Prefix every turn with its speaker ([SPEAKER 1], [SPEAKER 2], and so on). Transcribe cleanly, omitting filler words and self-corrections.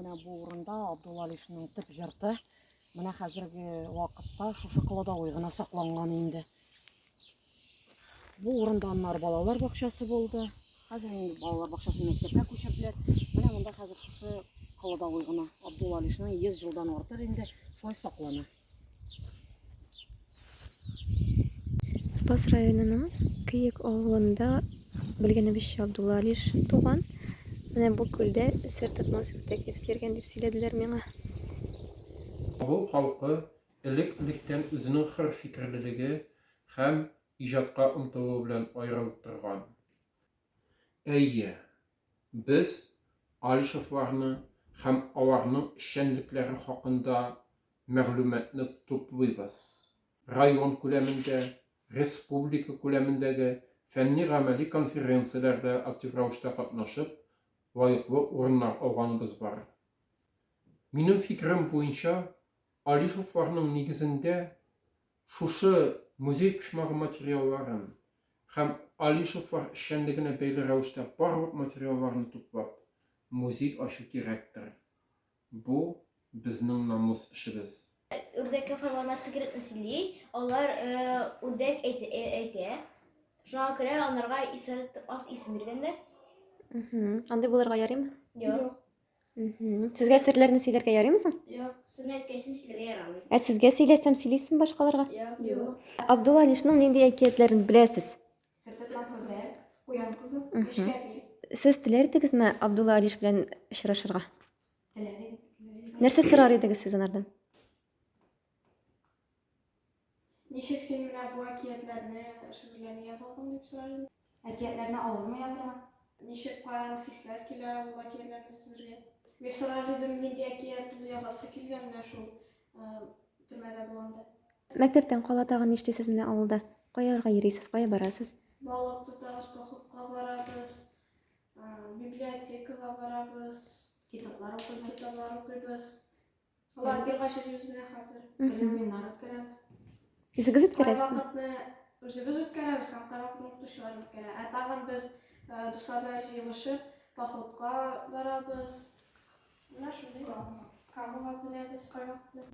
[SPEAKER 1] Менә бу урында Абдулла Алишның төп җырты. Менә хәзерге вакытта шушы кладовой гына сакланган инде. Бу урында аннары балалар бакчасы булды. Хәзер инде балалар бакчасын мәктәпкә күчерделәр. Менә монда хәзер шушы кладовой гына Абдулла Алишның 100 елдан артык инде шулай саклана.
[SPEAKER 2] Спас районының Көек авылында белгәнебезчә Абдулла Алиш туган. Менә бу күлдә сер тотмас үрдәк йөзеп йөргән дип сөйләделәр миңа.
[SPEAKER 3] Авыл халкы элек-электән үзенең хөр фикерлелеге һәм иҗатка омтылуы белән аерылып торган. Әйе, без Алишевларны һәм аларның эшчәнлекләре хакында мәгълүматны туплыйбыз. Район күләмендә, республика күләмендәге фәнни-гамәли конференцияләрдә актив рәвештә катнашып, лаеклы урыннар алганыбыз бар. Минем фикерем буенча, Алишевларның нигезендә Шушы музей почмагы материалларын һәм Алишевлар эшчәнлегенә бәйле рәвештә барлык материалларны туплап, музей ачу кирәктер. Бу, безнең намус эшебез.
[SPEAKER 4] Үрдәккә хайваннар секретны сөйли, алар үрдәк әйтә. Шуңа күрә аларга исерт ас исем биргәннәр.
[SPEAKER 2] Андый булырга ярыймы?
[SPEAKER 4] Юк.
[SPEAKER 2] Сезгә серләрне сөйләргә ярыймы соң?
[SPEAKER 4] Юк, серне әйткәчен сөйләргә ярамый.
[SPEAKER 2] Ә сезгә сөйләсәм, сөйлисезме башкаларга?
[SPEAKER 4] Юк. Юк.
[SPEAKER 2] Абдулла Алишның нинди әкиятләрен беләсез?
[SPEAKER 5] Сертотмас үрдәк, Куян кызы, Нечкә бил.
[SPEAKER 2] Сез теләр идегезме Абдулла Алиш белән очрашырга?
[SPEAKER 5] Теләр идек.
[SPEAKER 2] Нәрсә сорар идегез сез анардан?
[SPEAKER 5] Ничек син менә бу әкиятләрне, шигырьләрне яза алдың дип сорар идем.
[SPEAKER 6] Әкиятләрне авырмы язырга?
[SPEAKER 5] Ничек, каян хисләр килә ул әкиятләрне төзергә? Мин сорар идем, нинди әкият ул язасы килгән менә шул төрмәдә булганда?
[SPEAKER 2] Мәктәптән кала тагын нишлисез менә авылда? Каяларга йөрисез, кая барасыз?
[SPEAKER 5] Балык тотабыз, походка барабыз, библиотекага барабыз.
[SPEAKER 6] Китаплар укыйбыз.
[SPEAKER 5] Китаплар укыйбыз. Лагерьга йөрибез менә хәзер.
[SPEAKER 6] Төрле уеннар үткәрәбез.
[SPEAKER 2] Үзегез үткәрәсезме?
[SPEAKER 5] Кайвакытны үзебез үткәрәбез һәм кайвакытны укытучылар үткәрә. Ә тагын без э, дуслар белән җыелышып походка барабыз. Менә шундый. Камага менәбез кайвакытны.